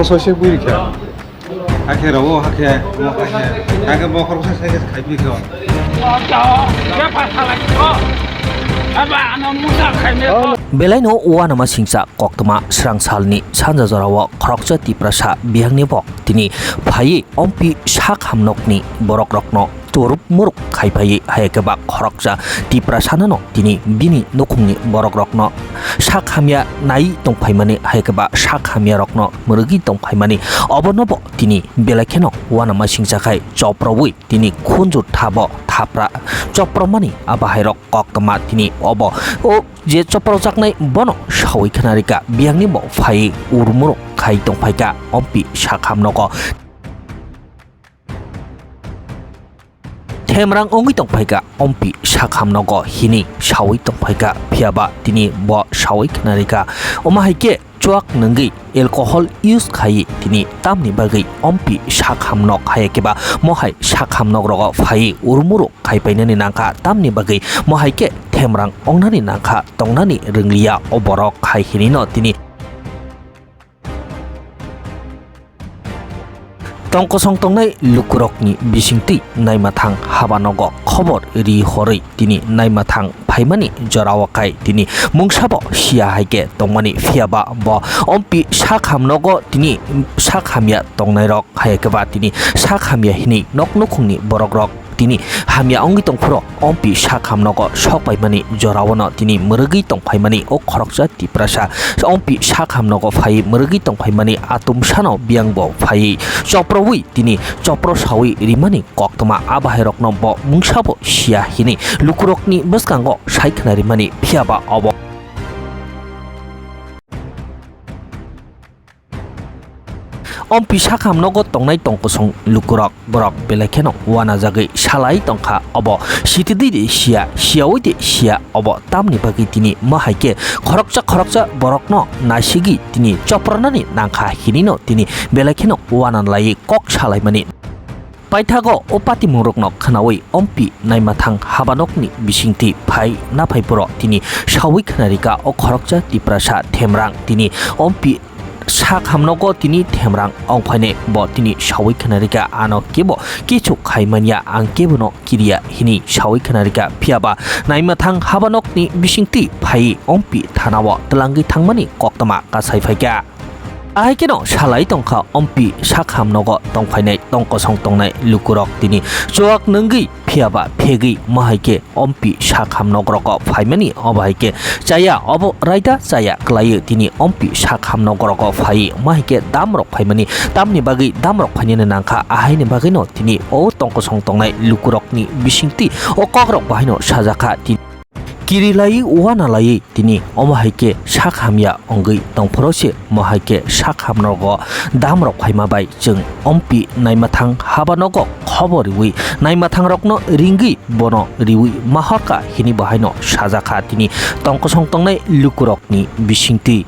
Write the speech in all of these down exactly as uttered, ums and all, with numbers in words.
Soise bui rikha. Hakhe rao, hakhe, hakhe, hakhe bokhorok se, se, se khai bui kho. Belaino uanama singcha koktwma srang salni sanja jorao khoroksa Tiprasa bihangni bo tini phaiwi ompi sak hamnokni borokrokno turuk muruk khai phaiwi, hai khe ba khoroksa Tiprasano tini bini nukhungni borokrokno sak hamya nai tongphaimani, hai khe ba sak hamyarokno mwrwgwi tongphaimani. Obono bo tini belai kheno uanama singcha khai choprowi tini khunju thabo thapra chopramani abahairok koktwma tini obo o je choprojaknai bono sawi khna rikha, biyangni bo phaiwi urmuruk khai tongphaikha ompi sak hamnogo. Themrang wngwi tongphaikha ompi sak hamnogo hini sawi tongphaikha, phiyaba tini bo sawi khna rikha. Omo hai khe chuak nwngwi alcohol use khaiwi tini tamni bagwi ompi sak hamnok hai khe ba mohai sak hamnok rogo phaiwi urmuruk khai painani nangkha, tamni bagwi mohai khe themrang ongnani nangkha, tongnani rwngliya o borok hai hinino tini. Tongkosong tongnai lukurokni bisingtwi naimathang habanogo khobor ri horwi tini naimathang phaimani jorao khai tini mungsabo siya hai khe tongmani, phiyaba bo ompi sak hamnogo tini sak hamya tongnairok hai khe ba tini sak hamya hinwi nok nukhungni borokrok tini hamya wngwi tongphuru ompi sak hamnogo sok paimani joraono tini mwrwgwi tongphaimani o khoroksa Tiprasa ompi sak hamnogo phaiwi mwrwgwi tongphaimani atumsano biyangbo phaiwi choprowi tini chopro sawi rimani koktwma abahairokno bo mungsabo siya hini lukurokni bwskango sai khna rimani, phiyaba obo. Ompi sak hamnogo tongnai tongkosong lukurok borok belai kheno uanajagwi salai tongkha, obo sitidi de siya, siyawi de siya, obo tamni bagwi tini ma hai khe khoroksa khoroksa borokno nasigwi tini chopranani nangkha hinino tini belai kheno uana laiwi kok salaimani. Paithago o patimungrokno khnaui ompi naimathang habanokni bisingtwi phai naphai borok tini saui khnarika o khoroksa Tiprasa themrang tini ompi sak hamnogo tini themrang ongphainai bo tini saui khnarika, ano kebo kichu khaimanya, ang kebono kiriya hini saui khnarika, phiyaba naimathang habanokni bisingtwi phai ompi thanao twlangwi thangmani koktwma kasai phaikha. Ahai kheno salai tongkha ompi sak hamnogo tongphainai tongkosong tongnai lukurok tini chuak nungwi phiyaba phegwi mahai khe ompi sak hamnokrogo phaimani, obo hai khe chaya obo raida chaya kwlaiwi tini ompi sak hamnokrogo phaiwi mahai khe damrok phaimani, tamni bagwi damrok phainani nangkha, ahaini bagwino tini o tongkosong tongnai lukurokni bisingtwi o kokrok bahaino sajakha tini. Kiri laiwi uana laiwi tini omo hai khe sak hamya wngwi tongphuru se mo hai khe sak hamnogo damrok phaima bai chwng ompi naimathang habanogo khobor riwi naimathangrokno ringwi bono riwi mahorkha hini bo haino sajakha tini tongkosong tongnai lukurokni bisingtwi.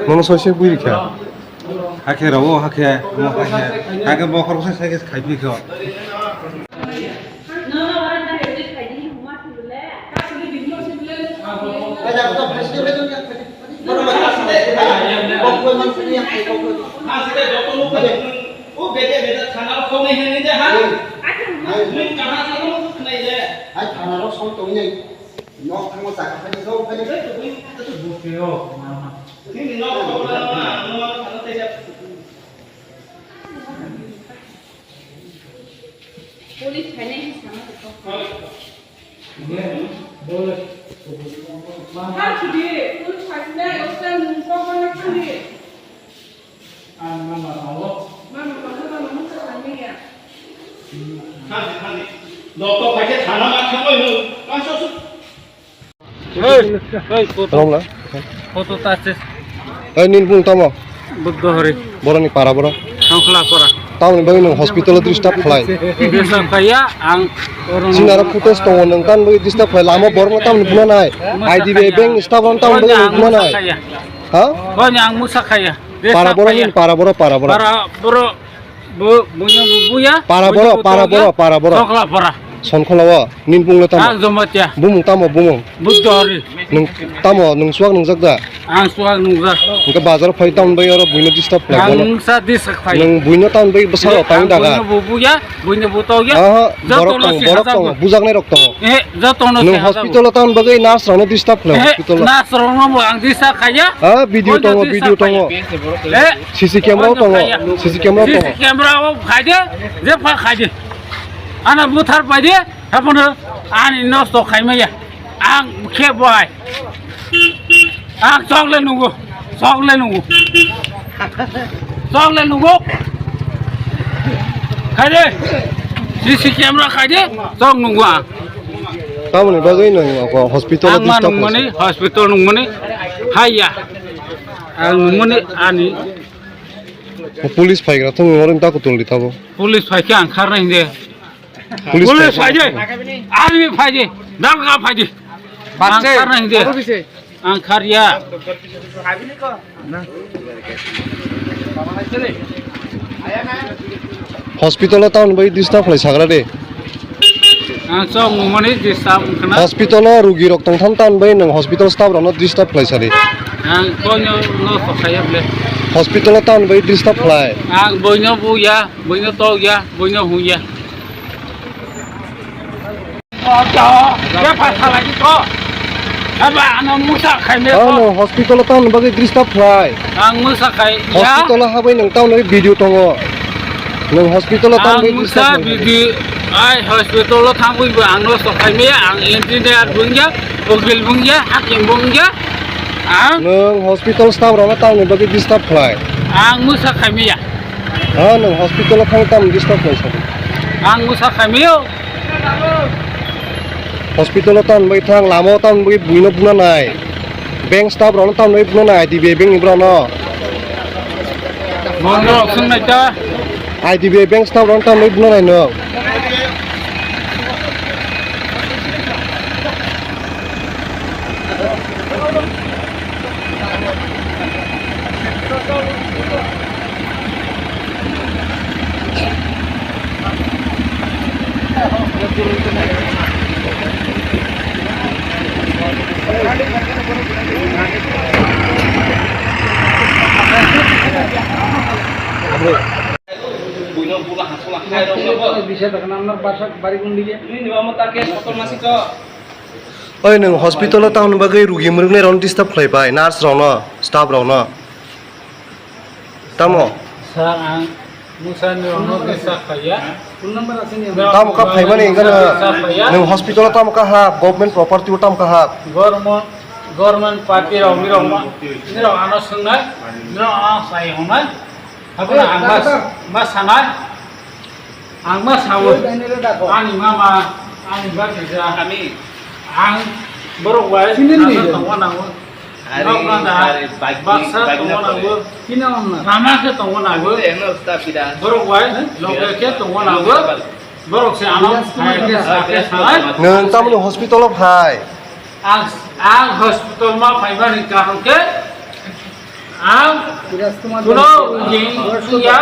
Nono soise bui rikha. Hakhe rao, hakhe, hakhe, hakhe bokhorok sai, sai khe khai bui kho. O bede bede thana rok khonai hinwi de ha. Nwng kaham sa tongma khwnai le. Hai thana rok song tongwi nai. Nok thango chakha phai do phai. Nini nok khobor no ma, no ma thana tei ja. Police phainai hinwi sama tongkha. Hoi. Police phaisidi, police phaisidi, osta nwng kok mana khandi. Ang mama tongo. Mama tongo, mama mungsa tangmani ya. Khandi, khandi. Doktor phaikhe thana ma thangoi nwng. Kansa su. Hey, hey, photo. Romla. Photo ta ches. Hey, nini bung tamo? Buddha Hari. Boroni para boro. Songkhla para. Tamoni bagwi nwng hospital o disturb khlai. Disturb khaiya, ang orang. Sinaro footage tongo, nwng tamoni bagwi disturb khlai. Lama borok no tamoni buna nai. Musa I D B I khaiya. Bank ni staff rok tamoni bagwi nwng buna nai. Musa khaiya. Ha? Boni ang musa khaiya. Para borok ni, para borok, para borok. Para borok, bo, buya, bo, buya. Para borok, para borok, para borok. Sokla para. Sonkhola o, nin bung le tamo? Ang Jamatia. Bumung tamo, bumung? Buddhari. Nung tamo, nung suak nungjak da? Ang suak nungjak. Hingke bazar phai tamni bagwi oro buino disturb khlai bono. Ang sa disturb khlai. Nung buino tamni bagwi bwsao tang daga. Buino bo buya, buino bo togya. Aha, borok tongo, borok tongo, bujaknai rok tongo. Eh, jotono. Nung hospital o tamni bagwi nurse rokno disturb khlai, hospital o. Nurse rokno bo ang disturb khaiya. Ha, video tongo, video tongo. Eh, C C camera o tongo, C C camera o tongo. C C camera o khaide, je pha khaide. Ana buthar paide, hapono ani nosto khaimaya. Ang khe bai. Ang chok le nungo. Chok le nungo. Chok le nungo. Khaide. C C camera khaide. Chok nungo ang. Tamoni bagwi nung hospital o disturb nungmani, hospital nungmani. Haiya. Ang nungmani ani. Police phaigra thung oro ta kutul di tabo. Police phaikhe ang kharna hinde. Police phaidi, army phaidi, darga phaidi. Ang kharna hinde. Ang kharya. Hospital o tamni bagwi disturb khlai sagra de. Ang chok mumani disturb wngkhana. Hospital o rugi rok tongtham tamni bagwi nwng hospital staff rokno disturb khlai sadi. Ang boino no sokhaya ble. Hospital o tamni bagwi disturb khlai. Ang boino buya, boino tokya, boino huya. Ano musa khaimya. Ano hospital o tamni bagwi disturb khlai. Ang musa khai ya. Hospital o habwi nwng tamni video tongo. Nwng hospital o tamni bagwi disturb khlai. Video ai hospital o thangwi bo ang no sokhaimya, ang engineer bungya, ukil bungya, hakim bungya. Ang nwng hospital staff rokno tamni bagwi disturb khlai. Ang musa khaimya. Ha, nwng hospital o thang tamni disturb khlai sadi. Ang musa khaimyo. Hospital o tamni bagwi thang, lama o tamni bagwi buino buna nai. Bank staff rokno tamni bagwi buna nai, I D B I bank ni borokno. Monro sung nai ta. I D B I bank staff rokno tamni bagwi buna nai nwng. Oi, nwng hospital o tamni bagwi rugi mwrwknai rokno disturb khlai pai, nurse rokno, staff rokno. Tamo? Sir, ang musa ni rokno disturb khaiya. Tamo kha phaimani hingkhe nwng hospital o tamo kha hap, government property o tamo kha hap. Government, government party rok ni rok ma, ni rok ano swngnai, ni rok ano sai hongnai. Haphano ang ma, ma sanai. Ang ma sao, ani mama, ani bhajija, ang borok bai tongma nango. Nok nanda, baksa tongma nango. Lama khe tongma nango. Borok bai loge khe tongma nango. Borok se ano phai khe sa khe sanai. Nwng tamoni hospital o phai? Ang, ang hospital ma phaimani karon khe Ang kuno rugi wngya,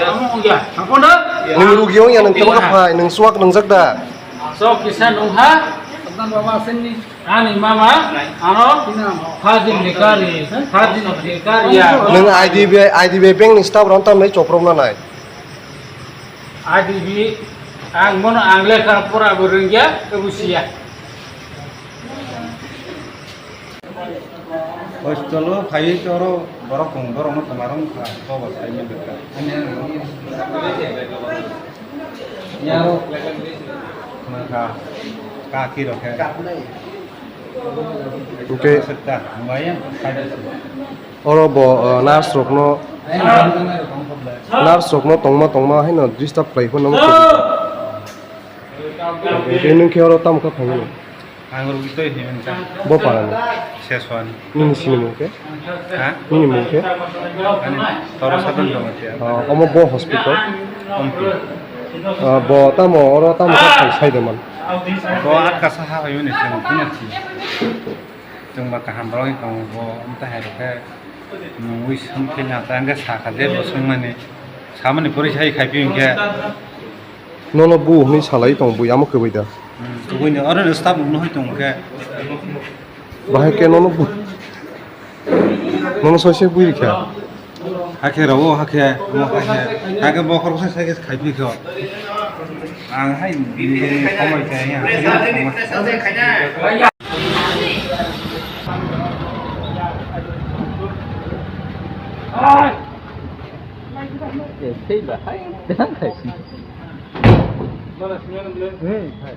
amo wngya. Hapono? Nwng rugi wngya, nwng tamo kha phai, nwng suak nwngjak da? Sok kisa nungha. Ani mama, ano, phajin nikari, phajin nikari ya. Nwng I D B I, I D B I bank ni staff rok tamo nai choprom na nai. I D B, ang mono ang lekha pora bo rwngya, tei busiya. Hospital o phaiwi tei oro borok tongo, borokno twma rok wngkha, bobo sai manjak kha. Aro wngkha kaki rok khe. Hwnkhe oro bo, uh, nurse rokno, nurse rokno tongma tongma haino disturb khlai phano. Hwnkhe nwng khe oro tamo kha phaimani? Ang rwgwi twi hinwi wngkha. Bo parani? Seswani. Nini sinimung khe? Ha? Nini mung khe? Ani Toro Sadhan Jamatia. Ah, omo bo hospital? Ompi. Ah, bo tamo oro tamo kha phai sai de man? Bo atka saha phai mani chwng phano si. Chwng ba kaham borok wng tongo, bo omtwi hai rok khe. Nungwi songkhe na ta hwnkhe sakha je bo songmani. Samani pore sai khaipi hwnkhe. Nono bu hwnwi salai tong, bu yamo kwbai da. Hmm, tubui no, oro no staff rok no hai tong khe. Bahai khe nono bu-, nono soise bui rikha. Hakhe rao, hakhe, mo hakhe, hakhe bokhorok sai sai khe khaipi kho. Ang hai bini bini khomoi khe, ang hai khomoi. Eh, sei ba, hai, tang khai si. Hmm, hai.